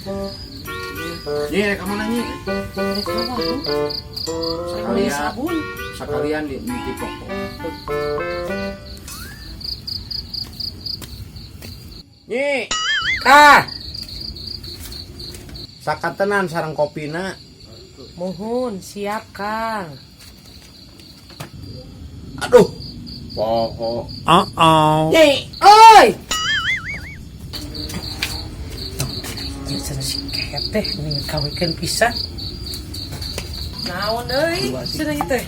Nyi, ka mana, Nyi? Rek ka warung. Beli Sekalian sabun. Sekalian di nitip rokok. Nyi, Ah, sakatenan sareng kopina. Muhun, siap, Kang. Aduh, pokok. Uh-oh. Nyi, Oi! Cenah si keteh nih kawikeun pisan. Naon deui cenah ieu teh?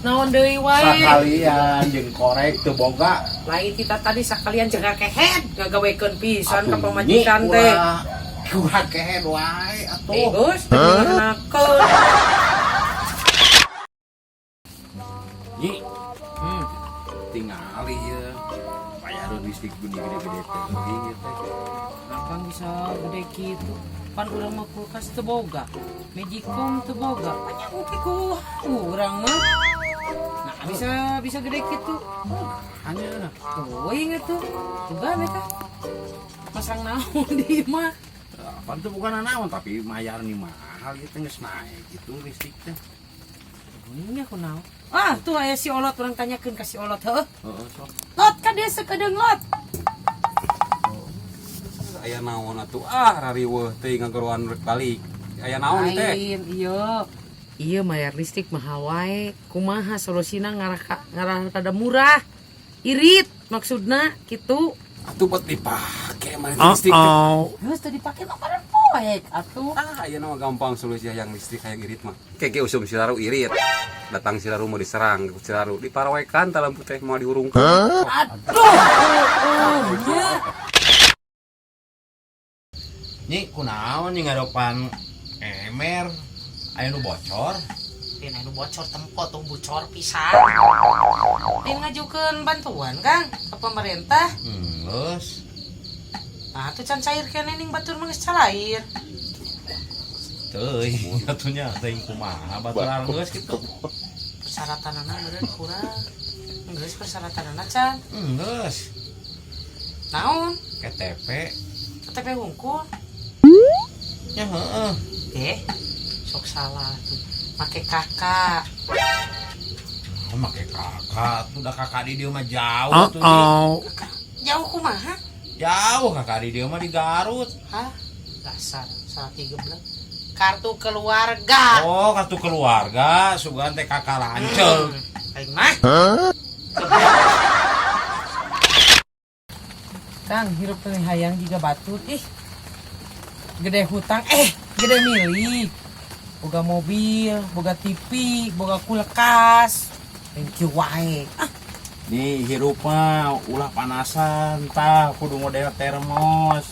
Naon deui wae? Sakalian jeung korek teu boga. Lain kita tadi sakalian jeung kehed ngagawekeun pisan ka Atuh, pamajikan Nyi, teh. ulah ulah kehed wae atuh. Geus teu ngenakeun. Nyi, tingali ya. Bayaran listrik gede-gede teh ieu teh. Akang bisa gede gitu. Pan urang mah kulkas teu boga. Magicom teu boga. Banyak oke ku urang mah. Nah, bisa bisa gede gitu. Hanya Teuing atuh. Juga mereka. Masang naon di imah. Apaan tuh bukan naon, tapi mayar nih mahal gitu, geus naik gitu listrik teh. Ini aku naon. Ah, tuh aya si Olot, urang tanyakeun ka si Olot heuh. Heeh, sok. Lot ka dia sakedeung, Lot. Aya naon atuh, ah, rariweuh teh ngageroan rek balik. Aya naon teh? Lain, iya. Iya, mayar listrik mahal wae. Kumaha solusina ngarah ngarah rada murah. Irit maksudna gitu. Atuh buat dipake mah listrik teh. Uh-oh. Geus teu dipake mah pada poek atuh. Ah, aya mah gampang solusi yang listrik hayang irit mah. Keke usum siraru irit. Datang siraru mau diserang, siraru diparawekan tah lampu teh mau dihurungkeun. Aduh, oh, nya. Nyi, kunaon nyi ngadopan emer? Aya nu bocor? Lain anu bocor, tempo tuh bocor pisan. Lain ngajukeun bantuan, Kang, ke pemerintah. Geus. Nah, tuh can cair keneh ning batur mah geus calair. Teuing atuh nya, teuing kumaha batur geus kitu. Persyaratanana meureun kurang. Geus persyaratanana can. Geus. Naon? KTP. KTP hungkul. Nya heeh. Eh, sok salah tuh. Make KK. Oh, make KK tuh, udah KK di dieu mah jauh tuh, Nyi. Uh-oh. Jauh kumaha? Jauh, KK di dieu mah di Garut. Hah? Dasar salah tiga belas. Kartu keluarga. Oh, kartu keluarga, sugan teh KK lanceuk. Aing mah. Kang, hirup teh hayang jiga batur ih. Gede hutang, eh, gede milik. Boga mobil, boga TV, boga kulkas. Thank you wae. Ah, Nih hirup mah ulah panasan tah, kudu model termos.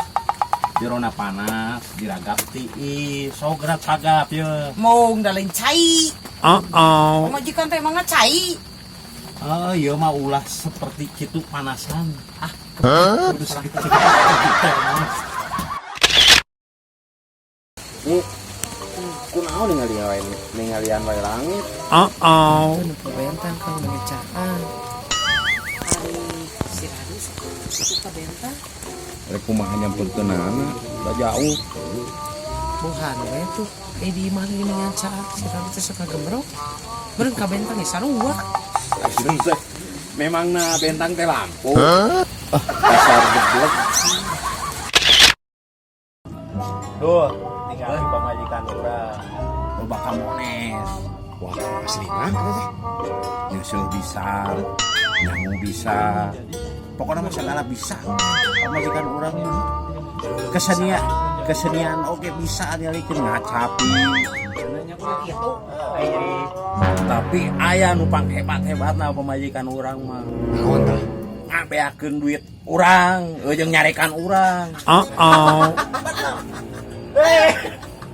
Jerona panas, diragap tiis, sok gerak cagap ye. Mong da lain cai. Uh-oh. Pamajikan teh emangna cai. Oh, ieu mah ulah seperti kitu panasan. Ah, Kudu segitu termos. Nih, kunaon ningalian ningalian wae langit? Uh-oh. Nu bentang kang mengecaan. Ari si Radu suka bentang. Rek kumaha nyamperkeunana, udah jauh. Buhan we tuh. Eh, di imah gini ngaca si Radu teh suka gembrok. Beureum ka bentang ge sarua. Aslina teh memang na bentang teh lampu. Ah, dasar geblek. Tuh, tinggal di pamajikan urang. Loba kamones. Wah, aslina eta teh. Nyeuseul bisa, nyangu bisa. Pokoknya mah segala bisa. Pamajikan urang mah. Kesenian, kesenian oke bisa nyalikeun ngacapi. Itu. Tapi aya nu panghebat-hebatna pamajikan urang mah. Naon tah? Ngabeakeun duit urang, jeung nyarekan urang. Uh-oh.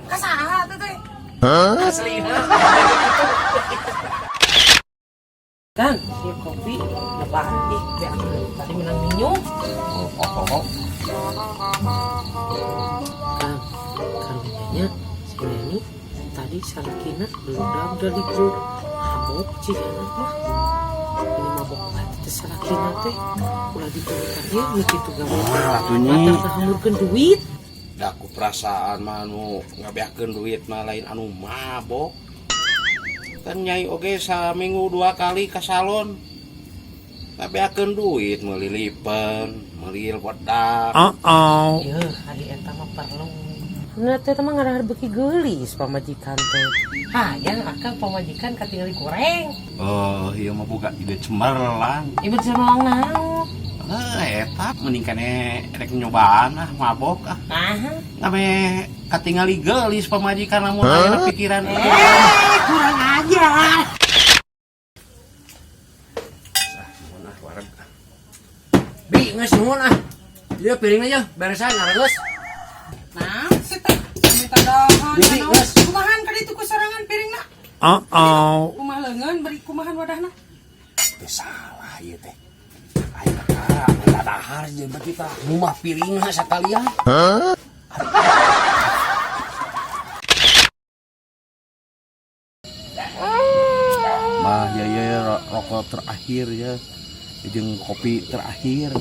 Kasaha teh teh? Aslina. Kang, ieu kopi lebaran ih beak tadi menang minum. Oh. Kang, karunyanya si Neni tadi salakina belum dari grup mabok cigana mah. Ini mabok banget teh salakina teh. Ulah diturutan ieu nu kitu gawe. Wah, atuh, Nyi. Batal ngahamburkeun duit. Da ku perasaan mah anu ngabeakeun duit mah lain anu mabok. Kan Nyai oge saminggu dua kali ke salon. Ngabeakeun duit meuli lipen, meuli bedak. Uh-oh. Yeuh, ari eta mah perlu. Nah, teh mah ngarah beuki geulis pamajikan teh. Hayang akang pamajikan katingali goreng. Oh, ieu mah boga ide cemerlang. Ibu cemerlang naon? Eh, eta mending kene rek nyobaan ah mabok ah. Nah, Ngame katingali geulis pamajikan lamun aya pikiran. Kurang ajar. Nuhun ah, wareg. Bi, geus nuhun ah. Ieu piring aja, beresan areus. Nah, si teh minta dohon. Jadi, geus. Kumahan ka ditu ku sorangan piringna? Uh-oh. Kumaha leungeun beri kumahan wadahna? Teh salah ieu teh. Aing kakak minta dahar jeung kita rumah piringna sakalian. Mah ya ya rokok terakhir ya, jeung kopi terakhir.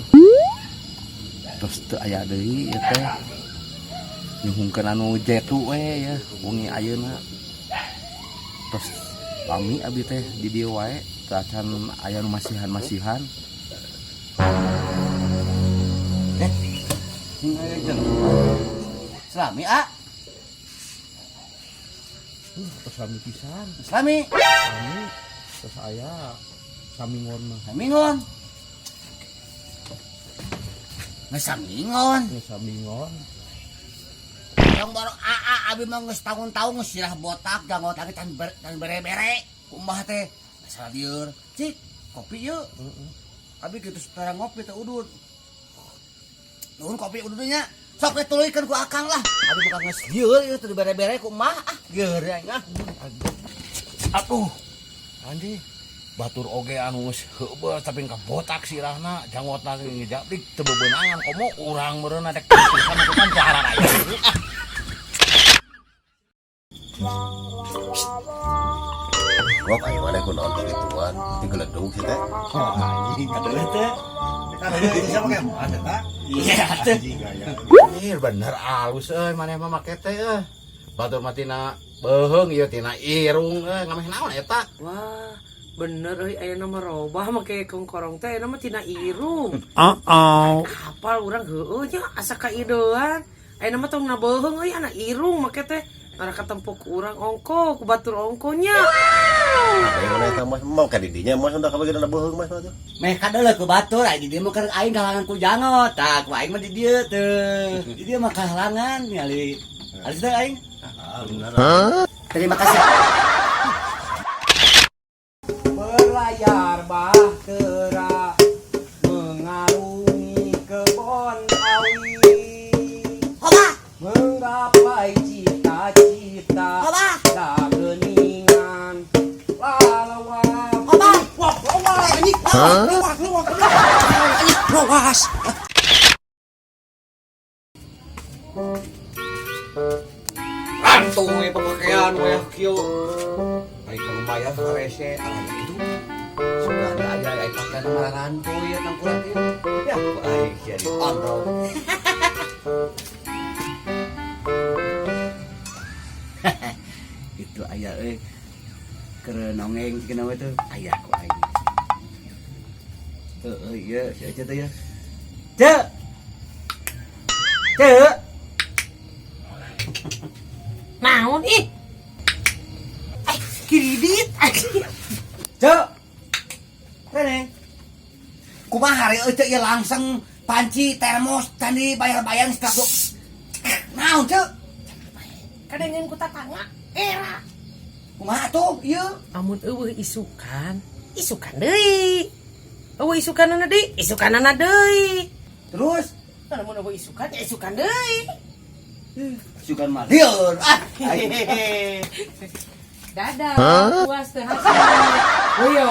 Terus teu aya deui ieu teh. Nyuhungkeun anu jetu we ya wengi ayeuna. Terus lami abi teh di dieu wae teu acan aya nu masihan-masihan. Selami ah, Terus lami pisan. selami. Sami terus aya samingon mah. Samingon. Nggak samingon. Geus samingon. Yang baru AA abi mah geus tahun-tahun geus sirah botak janggot lagi can ber, can bere-bere. Kumaha teh? Asal lieur. Cik, kopi yuk. Abi kitu sekarang ngopi teh udut. Nuhun kopi udutnya. Sok we tuluykeun ku akang lah. Abi bukan geus lieur ieu teh bere-bere kumaha ah. Lieur aing ah. Aduh. Anjing. Batur oge anu geus heubeul tapi ka botak sirahna, janggotna ge ngejaprik teu bebeunangan komo urang meureun rek pisan kan carana aya. Gok ayo mana ku naon kegituan, digeledug sih teh. Oh, anjing kadeuleuh teh. Kadeuleuh teh siapa kayak mana teh? Iya teh. Anjir bener alus euy maneh mah make teh euy. Batur mah tina beuheung ieu tina irung euy ngameh naon eta? Wah, bener euy aya mah robah make kongkorong teh aya mah tina irung. Uh-oh. Apal urang heueuh nya asa kaidean. Aya mah tong na beuheung euy anak irung make teh. Ngarah katempok ku urang ongko, ku batur ongko nya. Ayo mana eta mas mau ka didinya mas udah kabagian beuheung mas mah tuh. Meh kadeuleuh ku batur ai di dieu mah keur aing kahalangan ku jangot. Tah ku aing mah di dieu teh. Di dieu mah kahalangan ningali. Alus teh aing. Bener. Terima kasih. Berlayar bahtera mengarungi kebon awi Hoba, menggapai cita-cita hoba, dageningan lalawa hoba. wah wah anjing wah wah anjing rowas. Rantung we pakaian we kieu. Ai lumayan karese alah itu. Sudah ada aja ai pakaian mararantu ya tangkuran ieu. Ya, ku aing jadi ondrol. Itu aya euy. Keur nongeng cik naon teh aya ku aing. Heeh ieu si Ece teh ya. Ceu. Ceu. Naon ih? Eh, kredit. Ceu. Rene. Kumaha hari euy teh ieu langsung panci termos tadi bayar-bayar setelah Naon ceu? Kadengen ku tatangga era. Kumaha tuh ieu? Amun eueuh isukan, isukan deui. Eueuh isukanana deui, isukanana deui. Terus Lamun eueuh isukan, ya isukan deui. Sugan mah lieur ah. Dadah, puas teh hasil. Uyo.